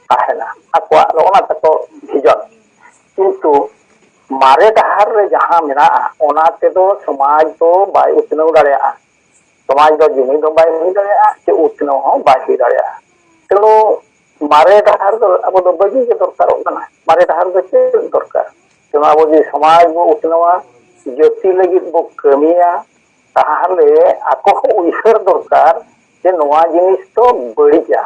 ᱛᱟᱦᱮᱱᱟ᱾ ᱟᱠᱚᱣᱟᱜ ᱫᱚ ᱚᱱᱟ ᱛᱟᱠᱚ ᱵᱷᱤᱡᱚᱱ᱾ ᱠᱤᱱᱛᱩ ᱢᱟᱨᱮ ᱰᱟᱦᱟᱨ ᱨᱮ ᱡᱟᱦᱟᱸ ᱢᱮᱱᱟᱜᱼᱟ, ᱚᱱᱟ ᱛᱮᱫᱚ ᱥᱚᱢᱟᱡᱽ ᱫᱚ ᱵᱟᱭ ᱩᱛᱱᱟᱹᱣ ᱫᱟᱲᱮᱭᱟᱜᱼᱟ᱾ ᱥᱚᱢᱟᱡᱽ ᱫᱚ ᱡᱩᱢᱤᱫ ᱦᱚᱸ ᱵᱟᱭ ᱦᱩᱭ ᱫᱟᱲᱮᱭᱟᱜᱼᱟ, ᱪᱮ ᱩᱛᱱᱟᱹᱣ ᱦᱚᱸ ᱵᱟᱭ ᱦᱩᱭ ᱫᱟᱲᱮᱭᱟᱜᱼᱟ᱾ ᱛᱮᱬᱩ ᱢᱟᱨᱮ ᱰᱟᱦᱟᱨ ᱫᱚ ᱟᱵᱚ ᱫᱚ ᱵᱟᱹᱜᱤ ᱜᱮ ᱫᱚᱨᱠᱟᱨᱚᱜ ᱠᱟᱱᱟ᱾ ᱢᱟᱨᱮ ᱰᱟᱦᱟᱨ ᱫᱚ ᱪᱮᱫ ᱫᱚᱨᱠᱟᱨ? ᱛᱮᱬᱩ ᱟᱵᱚ ᱡᱩᱫᱤ ᱥᱚᱢᱟᱡᱽ ᱵᱚ ᱩᱛᱱᱟᱹᱣᱟ, ᱡᱟᱹᱛᱤ ᱞᱟᱹᱜᱤᱫ ᱵᱚ ᱠᱟᱹᱢᱤᱭᱟ, ᱛᱟᱦᱚᱞᱮ ᱟᱠᱚ ᱦᱚᱸ ᱩᱭᱦᱟᱹᱨ ᱫᱚᱨᱠᱟᱨ ᱡᱮ ᱱᱚᱣᱟ ᱡᱤᱱᱤᱥ ᱫᱚ ᱵᱟᱹᱲᱤᱡᱼᱟ,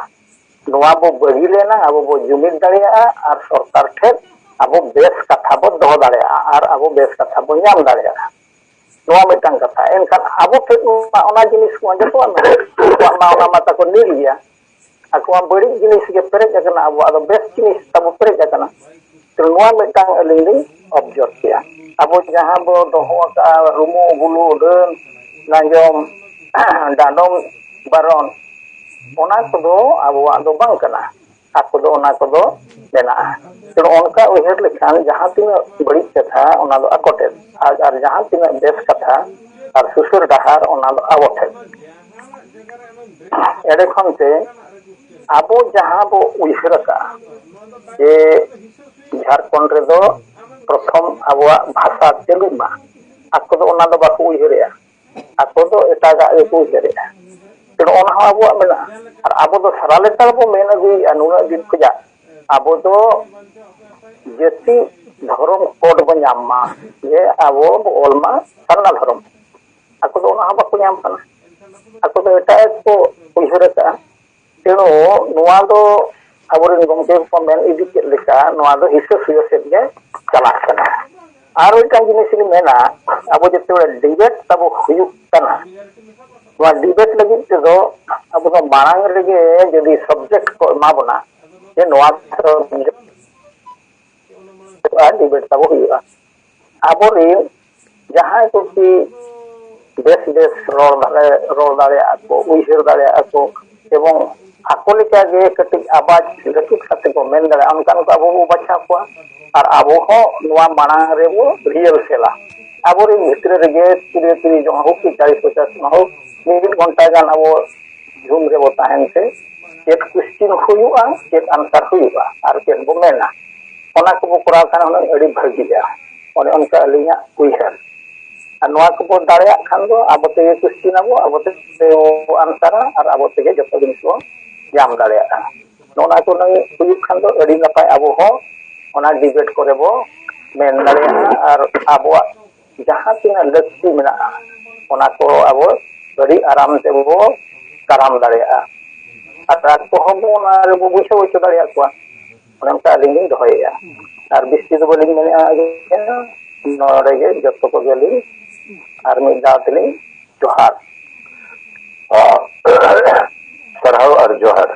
ᱱᱚᱣᱟ ᱵᱚ ᱵᱟᱹᱜᱤ ᱞᱮᱱᱟ, ᱟᱵᱚ ᱵᱚ ᱡᱩᱢᱤᱫ ᱫᱟᱲᱮᱭᱟᱜᱼᱟ ᱟᱨ ᱥᱚᱨᱠᱟᱨ ᱴᱷᱮᱱ ᱟᱵᱚ ᱵᱮᱥ ᱠᱟᱛᱷᱟ ᱵᱚ ᱫᱚᱦᱚ ᱫᱟᱲᱮᱭᱟᱜᱼᱟ ᱟᱨ ᱟᱵᱚ ᱵᱮᱥ ᱠᱟᱛᱷᱟ ᱵᱚ ᱧᱟᱢ ᱫᱟᱲᱮᱭᱟᱜᱼᱟ᱾ ᱱᱚᱣᱟ ᱢᱤᱫᱴᱟᱝ ᱠᱟᱛᱷᱟ᱾ ᱮᱱᱠᱷᱟᱱ ᱟᱵᱚ ᱴᱷᱮᱱ ᱢᱟ ᱚᱱᱟ ᱡᱤᱱᱤᱥ ᱠᱚ ᱡᱚᱛᱚᱣᱟᱜ ᱢᱮᱱᱟᱜᱼᱟ᱾ ᱟᱠᱚᱣᱟᱜ ᱢᱟ ᱚᱱᱟ ᱢᱟ ᱛᱟᱠᱚ ᱱᱤᱞ ᱜᱮᱭᱟ᱾ ᱟᱠᱚᱣᱟᱜ ᱵᱟᱹᱲᱤᱡ ᱡᱤᱱᱤᱥ ᱜᱮ ᱯᱮᱨᱮᱡ ᱟᱠᱟᱱᱟ, ᱟᱵᱚᱣᱟᱜ ᱫᱚ ᱵᱮᱥ ᱡᱤᱱᱤᱥ ᱛᱟᱵᱚ ᱯᱮᱨᱮᱡ ᱟᱠᱟᱱᱟ᱾ ᱛᱚ ᱱᱚᱣᱟ ᱢᱤᱫᱴᱟᱝ ᱟᱹᱞᱤᱧ ᱞᱤᱧ ᱚᱵᱡᱚᱨ ᱠᱮᱭᱟ᱾ ᱟᱵᱚ ᱡᱟᱦᱟᱸ ᱵᱚ ᱫᱚᱦᱚ ᱟᱠᱟᱫᱼᱟ ᱨᱩᱢᱩ ᱵᱩᱞᱩ ᱰᱟᱹᱱ ᱱᱟᱡᱚᱢ ᱰᱟᱸᱰᱚᱢ ᱵᱟᱨᱚᱱ, ᱚᱱᱟ ᱠᱚᱫᱚ ᱟᱵᱚᱣᱟᱜ ᱫᱚ ᱵᱟᱝ ᱠᱟᱱᱟ, ᱟᱠᱚ ᱫᱚ ᱚᱱᱟ ᱠᱚᱫᱚ ᱢᱮᱱᱟᱜᱼᱟ᱾ ᱛᱚ ᱚᱱᱠᱟ ᱩᱭᱦᱟᱹᱨ ᱞᱮᱠᱷᱟᱱ ᱡᱟᱦᱟᱸ ᱛᱤᱱᱟᱹᱜ ᱵᱟᱹᱲᱤᱡ ᱠᱟᱛᱷᱟ ᱚᱱᱟ ᱫᱚ ᱟᱠᱚ ᱴᱷᱮᱱ, ᱟᱨ, ᱟᱨ ᱡᱟᱦᱟᱸ ᱛᱤᱱᱟᱹᱜ ᱵᱮᱥ ᱠᱟᱛᱷᱟ ᱟᱨ ᱥᱩᱥᱟᱹᱨ ᱰᱟᱦᱟᱨ ᱚᱱᱟ ᱫᱚ ᱟᱵᱚ ᱴᱷᱮᱱ᱾ ᱮᱸᱰᱮ ᱠᱷᱚᱱ ᱛᱮ ᱟᱵᱚ ᱡᱟᱦᱟᱸ ᱵᱚ ᱩᱭᱦᱟᱹᱨ ᱟᱠᱟᱫᱼᱟ ᱡᱮ ᱡᱷᱟᱲᱠᱷᱚᱸᱰ ᱨᱮᱫᱚ ᱯᱨᱚᱛᱷᱚᱢ ᱟᱵᱚᱣᱟᱜ ᱵᱷᱟᱥᱟ ᱪᱟᱹᱞᱩᱜ ᱢᱟ, ᱟᱠᱚ ᱫᱚ ᱚᱱᱟ ᱫᱚ ᱵᱟᱠᱚ ᱩᱭᱦᱟᱹᱨᱮᱜᱼᱟ᱾ ᱟᱠᱚ ᱫᱚ ᱮᱴᱟᱜᱟᱜ ᱜᱮᱠᱚ ᱩᱭᱦᱟᱹᱨᱮᱜᱼᱟ᱾ ᱛᱚ ᱚᱱᱟ ᱦᱚᱸ ᱟᱵᱚᱣᱟᱜ ᱢᱮᱱᱟᱜᱼᱟ᱾ ᱟᱨ ᱟᱵᱚ ᱫᱚ ᱥᱟᱨᱟ ᱞᱮᱛᱟᱲ ᱵᱚ ᱢᱮᱱ ᱟᱹᱜᱩᱭᱮᱫᱼᱟ ᱱᱩᱱᱟᱹᱜ ᱫᱤᱱ ᱠᱷᱚᱱᱟᱜ, ᱟᱵᱚ ᱫᱚ ᱡᱟᱹᱛᱤ ᱫᱷᱚᱨᱚᱢ ᱠᱳᱰ ᱵᱚ ᱧᱟᱢ ᱢᱟ, ᱡᱮ ᱟᱵᱚ ᱵᱚ ᱚᱞ ᱢᱟ ᱥᱟᱨᱱᱟ ᱫᱷᱚᱨᱚᱢ᱾ ᱟᱠᱚ ᱫᱚ ᱚᱱᱟ ᱦᱚᱸ ᱵᱟᱠᱚ ᱧᱟᱢ ᱠᱟᱱᱟ᱾ ᱟᱠᱚ ᱫᱚ ᱮᱴᱟᱜ ᱜᱮᱠᱚ ᱩᱭᱦᱟᱹᱨ ᱟᱠᱟᱫᱼᱟ᱾ ᱛᱮᱬᱩ ᱱᱚᱣᱟ ᱫᱚ ᱟᱵᱚᱨᱮᱱ ᱜᱚᱢᱠᱮ ᱠᱚᱠᱚ ᱢᱮᱱ ᱤᱫᱤ ᱠᱮᱫ ᱞᱮᱠᱟ, ᱱᱚᱣᱟ ᱫᱚ ᱦᱤᱥᱟᱹ ᱥᱩᱭᱟᱹ ᱥᱮᱫ ᱜᱮ ᱪᱟᱞᱟᱜ ᱠᱟᱱᱟ᱾ ᱟᱨ ᱢᱤᱫᱴᱟᱝ ᱡᱤᱱᱤᱥ ᱞᱤᱧ ᱢᱮᱱᱟ, ᱟᱵᱚ ᱡᱮᱛᱮ ᱰᱤᱵᱮᱴ ᱛᱟᱵᱚ ᱦᱩᱭᱩᱜ ᱠᱟᱱᱟ, ᱱᱚᱣᱟ ᱰᱤᱵᱮᱴ ᱞᱟᱹᱜᱤᱫ ᱛᱮᱫᱚ ᱟᱵᱚ ᱫᱚ ᱢᱟᱲᱟᱝ ᱨᱮᱜᱮ ᱡᱩᱫᱤ ᱥᱟᱵᱡᱮᱠᱴ ᱠᱚ ᱮᱢᱟ ᱵᱚᱱᱟ, ᱡᱮ ᱱᱚᱣᱟ ᱟᱨ ᱰᱤᱵᱮᱴ ᱛᱟᱵᱚ ᱦᱩᱭᱩᱜᱼᱟ᱾ ᱟᱵᱚᱨᱮᱱ ᱡᱟᱦᱟᱸᱭ ᱠᱚ ᱠᱤ ᱵᱮᱥ ᱵᱮᱥ ᱨᱚᱲ ᱫᱟᱲᱮ-, ᱨᱚᱲ ᱫᱟᱲᱮᱭᱟᱜᱼᱟ ᱠᱚ, ᱩᱭᱦᱟᱹᱨ ᱫᱟᱲᱮᱭᱟᱜᱼᱟ ᱠᱚ, ᱮᱵᱚᱝ ᱟᱠᱚ ᱞᱮᱠᱟᱜᱮ ᱠᱟᱹᱴᱤᱡ ᱟᱣᱟᱡᱽ ᱞᱟᱹᱴᱩ ᱠᱟᱛᱮ ᱠᱚ ᱢᱮᱱ ᱫᱟᱲᱮᱭᱟᱜᱼᱟ, ᱚᱱᱠᱟᱱ ᱠᱚ ᱟᱵᱚ ᱵᱚ ᱵᱟᱪᱷᱟᱣ ᱠᱚᱣᱟ᱾ ᱟᱨ ᱟᱵᱚ ᱦᱚᱸ ᱱᱚᱣᱟ ᱢᱟᱲᱟᱝ ᱨᱮᱵᱚ ᱨᱤᱦᱟᱨᱥᱮᱞᱟ᱾ ᱟᱵᱚᱨᱮᱱ ᱵᱷᱤᱛᱨᱤ ᱨᱮᱜᱮ ᱠᱩᱲᱤ ᱛᱤᱨᱤᱥ ᱡᱚᱱ ᱦᱳᱠ ᱠᱤ ᱪᱟᱞᱤᱥ ᱯᱚᱪᱟᱥ ᱡᱚᱱ ᱦᱳᱠ, ᱢᱤᱫ ᱜᱷᱚᱱᱴᱟ ᱜᱟᱱ ᱟᱵᱚ ᱡᱷᱩᱢ ᱨᱮᱵᱚ ᱛᱟᱦᱮᱱ ᱛᱮ ᱪᱮᱫ ᱠᱚᱥᱪᱤᱱ ᱦᱩᱭᱩᱜᱼᱟ, ᱪᱮᱫ ᱟᱱᱥᱟᱨ ᱦᱩᱭᱩᱜᱼᱟ ᱟᱨ ᱪᱮᱫ ᱵᱚ ᱢᱮᱱᱟ, ᱚᱱᱟ ᱠᱚᱵᱚ ᱠᱚᱨᱟᱣ ᱠᱷᱟᱱ ᱦᱩᱱᱟᱹᱝ ᱟᱹᱰᱤ ᱵᱷᱟᱹᱜᱤᱜᱼᱟ᱾ ᱚᱱᱮ ᱚᱱᱠᱟ ᱟᱹᱞᱤᱧᱟᱜ ᱩᱭᱦᱟᱹᱨ᱾ ᱟᱨ ᱱᱚᱣᱟ ᱠᱚᱵᱚ ᱫᱟᱲᱮᱭᱟᱜ ᱠᱷᱟᱱ ᱫᱚ ᱟᱵᱚ ᱛᱮᱜᱮ ᱠᱩᱥᱪᱤᱱ ᱟᱵᱚ, ᱟᱵᱚ ᱛᱮᱜᱮ ᱵᱚ ᱟᱱᱥᱟᱨᱟ ᱟᱨ ᱟᱵᱚ ᱛᱮᱜᱮ ᱡᱚᱛᱚ ᱡᱤᱱᱤᱥ ᱵᱚ ᱧᱟᱢ ᱫᱟᱲᱮᱭᱟᱜᱼᱟ᱾ ᱱᱚᱜᱼᱚ ᱱᱚᱣᱟ ᱠᱚ ᱦᱩᱭᱩᱜ ᱠᱷᱟᱱ ᱫᱚ ᱟᱹᱰᱤ ᱱᱟᱯᱟᱭ, ᱟᱵᱚ ᱦᱚᱸ ᱚᱱᱟ ᱰᱤᱵᱮᱴ ᱠᱚᱨᱮ ᱵᱚ ᱢᱮᱱ ᱫᱟᱲᱮᱭᱟᱜᱼᱟ ᱟᱨ ᱟᱵᱚᱣᱟᱜ ᱡᱟᱦᱟᱸ ᱛᱤᱱᱟᱹᱜ ᱞᱟᱹᱠᱛᱤ ᱢᱮᱱᱟᱜᱼᱟ, ᱚᱱᱟ ᱠᱚ ᱟᱵᱚ ᱟᱹᱰᱤ ᱟᱨᱟᱢ ᱛᱮᱵᱚ ᱠᱟᱨᱟᱢ ᱫᱟᱲᱮᱭᱟᱜᱼᱟ᱾ ᱟᱨ ᱟᱠᱚ ᱦᱚᱸ ᱵᱚ ᱚᱱᱟ ᱨᱮᱵᱚ ᱵᱩᱡᱷᱟᱹᱣ ᱦᱚᱪᱚ ᱫᱟᱲᱮᱭᱟᱠᱚᱣᱟ᱾ ᱚᱱᱮ ᱚᱱᱠᱟ ᱟᱹᱞᱤᱧ ᱞᱤᱧ ᱫᱚᱦᱚᱭᱮᱫᱼᱟ᱾ ᱟᱨ ᱵᱤᱥᱛᱤ ᱫᱚ ᱵᱟᱹᱞᱤᱧ ᱢᱮᱱᱮᱫᱼᱟ, ᱱᱚᱰᱮ ᱜᱮ ᱡᱚᱛᱚ ᱠᱚᱜᱮ ᱞᱤᱧ ᱟᱨ ᱢᱤᱫ ᱫᱷᱟᱣ ᱛᱮᱞᱤᱧ ᱡᱚᱦᱟᱨ᱾ ᱥᱟᱨᱦᱟᱣ ᱟᱨ ᱡᱚᱦᱟᱨ᱾